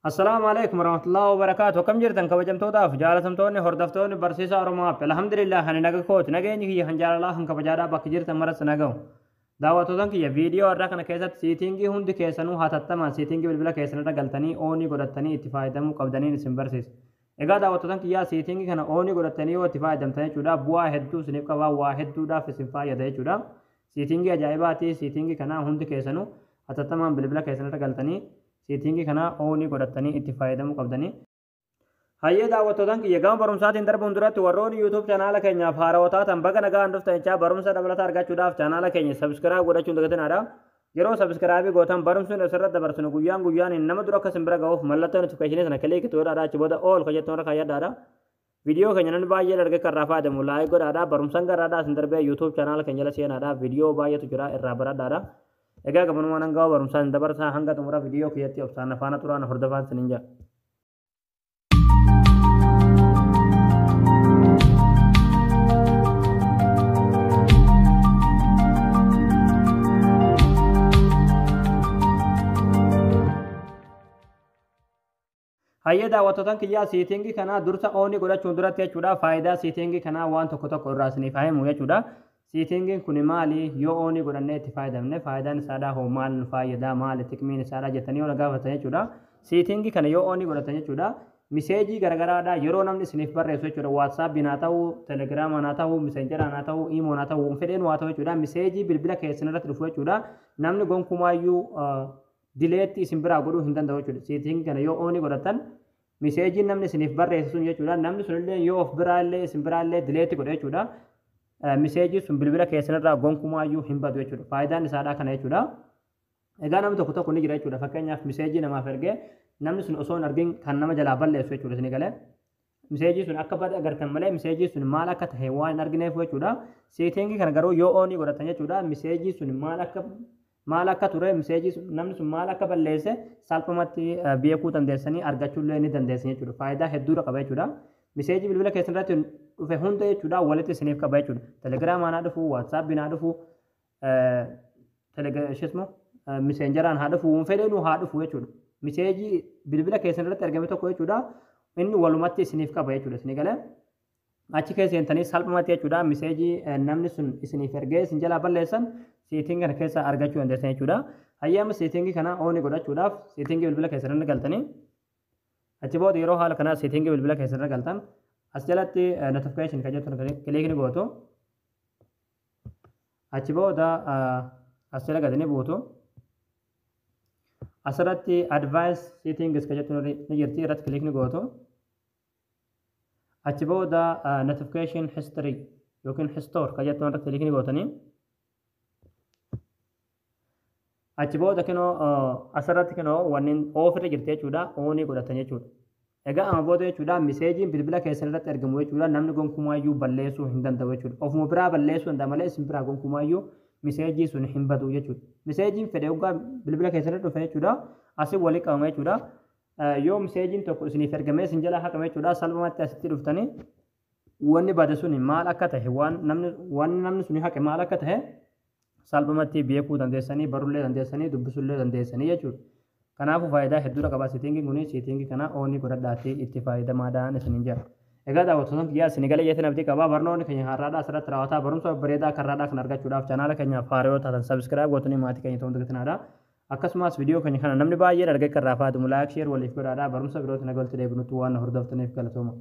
Assalaamu alaikum warahmatullahi wabarakaatu. Akkam jirtan kabajamtootaaf jaalatamtoonni hordoftoonni barsiisaa Oromoo App. Alhamdulillah, ani naga kooti. Nageenyi kiyya kan jaalalaa kan kabajaadhaa bakka jirtan maras nagahu. Daawwattootaan kiyya, viidiyoo har'aa kana keessatti setting hundi keessanuu hatattamaan setting bilbila keessan irra galtanii on godhattanii itti fayyadamuu qabdaniin isin barsiisa. Egaa daawwattootaan kiyyaa, setting kana on godhattanii yoo itti fayyadamtan jechuudha, bu'aa hedduu isiniif qabaa, waa hedduudhaaf isin fayyada jechuudha. Setting ajaa'ibaati. Setting kana hundi keessanuu hatattamaan bilbila keessan irra galtanii setting kana on godhattanii itti fayyadamuu qabdanii. Hayyee daawwattootaan kiyya, gama barumsaatiin darbuun duratti warroonni YouTube chaanaala keenyaaf haarawaa taatan baga nagaan dhuftan jechaa, barumsa dabalataa argachuudhaaf chaanaala keenya subscribe godhachuun dagatinaa. Yeroo subscribe gootan barumsuun asirratti dabarsinu guyyaan guyyaan nama dura akka isin bira ga'uuf mallattoo notification sana click godhaadha. Achi booda all ka jettu irra kaayyadhaadha. Viidiyoo keenya namni baay'een argee kan irraa fayyadamu like godhaadha. Barumsaan garaadhaa isin darbee YouTube chaanaala keenya jala seenaadha. Viidiyoo baay'eetu jira, irraa baradhaadha. Egaa gabanumaan hanga barumsaan dabarsaa hanga xumura viidiyoo kiyyatti obsaan afaana turaan hordofaan isiniin jedha. Hayyee daawwattootaan kiyyaa, setting kanaa dursa on godhachuun duratti jechuudha, faayidaa setting kanaa waan tokko tokko irraa isiniif haa himu jechuudha. Settingiin kun maali? Yoo on godhannee itti fayyadamne faayidaan isaadhaa hoo maal nu fayyada, maali xiqmiin isaadhaa jettanii yoo na gaafatan jechuudha. Setting kana yoo on godhatan jechuudha, message garagaraadhaa yeroo namni isiniif barreessu jechuudha, WhatsAppiin haa ta'u, Telegramaan haa ta'u, Messengeraan haa ta'u, Imoon haa ta'u, fedheen waa ta'u jechuudha, message bilbila keessan irratti dhufu jechuudha, namni gonkumaayyuu delete isin biraa godhuu hin danda'u jechuudha. Setting kana yoo on godhatan messageiin namni isiniif barreessu sun jechuudha, namni sunillee yoo of biraallee isin biraallee delete godhe jechuudha, message sun bilbila keessanirraa gonkumaayyuu hin badu jechuudha. Faayidaan isaadhaa kana jechuudha. Egaa namni tokko tokko ni jira jechuudha. Fakkeenyaaf, message namaaf ergee namni sun osoo hin argin kan nama jalaa balleessu jechuudha isin galee. Message sun akka bade agartan malee message sun maal akka tahe waan hin argineef jechuudha. Setting kana garuu yoo on godhatan jechuudha, message sun maal akka ture, message sun namni sun maal akka balleesse salphumatti beekuu dandeessanii, argachuullee ni dandeessan jechuudha. Faayidaa hedduudha qaba jechuudha. Message bilbila keessan irratti dhufe hunda jechuudha walitti isiniif qaba jechuudha. Telegramaan haa dhufu, WhatsAppiin haa dhufu, Telegram Messengeraan haa dhufu, fedheenuu haa dhufu jechuudha. Message bilbila keessan irratti argame tokko jechuudha, inni walumatti isiniif qaba jechuudha isinii galee. Achi keessa seentanii salphumatti jechuudha message namni sun isiniif ergee isin jalaa balleessan setting kana keessa argachuu dandeessan jechuudha. Hayyaama, setting kana on godhachuudhaaf setting bilbila keessan irra galtanii, achi booda yeroo haala kanaa setting bilbila keessan irra galtan as jalatti notification kan jettu click ni gootu. Achi booda as jala gadi ni buutu. Asirratti advanced settings kan jettu ni jirti, irratti click ni gootu. Achi booda notification history yookiin history kan jettu irratti click ni gootanii. Achi booda kinoo asirratti kinoo wanneen off irra jirti jechuudha, on godhatan jechuudha. Egaa amma booda jechuudha messageiin bilbila keessan irratti argamu jechuudha namni gonkumaayyuu balleessuu hin danda'u jechuudha. Ofuma biraa balleessuu danda'a malee isin biraa gonkumaayyuu message sun hin badu jechuudha. Messageiin fedhe hoggaa bilbila keessan irra dhufe jechuudha, asii walii qabama jechuudha. Yoo messageiin tokko isiniif ergamee isin jalaa haqame jechuudha, salphumatti asitti dhuftanii wanni bade sun maal akka tahe, waan namni wanni namni sun haqe maal akka tahe salphumatti beekuu dandeessanii, barullee dandeessanii, dubbisuullee dandeessanii jechuudha. Kanaafuu faayidaa hedduudha qaba settingiin kun. Setting kana on godhadhaatii itti fayyadamaadhaan isiniin jedha. Egaa daawwattoota kiyyaa, isin galee jeetiin abdii qabaa. Barnoonni keenya har'aadhaa asirratti raawwataa. Barumsa babbareedaa karraadhaa kan argachuudhaaf chaanaala keenyaaf haaraa yoo taatan subscribe gootanii maatii keenya ta'uu dagatinaa. Akkasumas viidiyoo keenya kana namni baay'een argee kan irraa fayyadamu like, share waliif godhaadhaa. Barumsa birootti nagalti deebinutti waan hordoftaniif galatooma.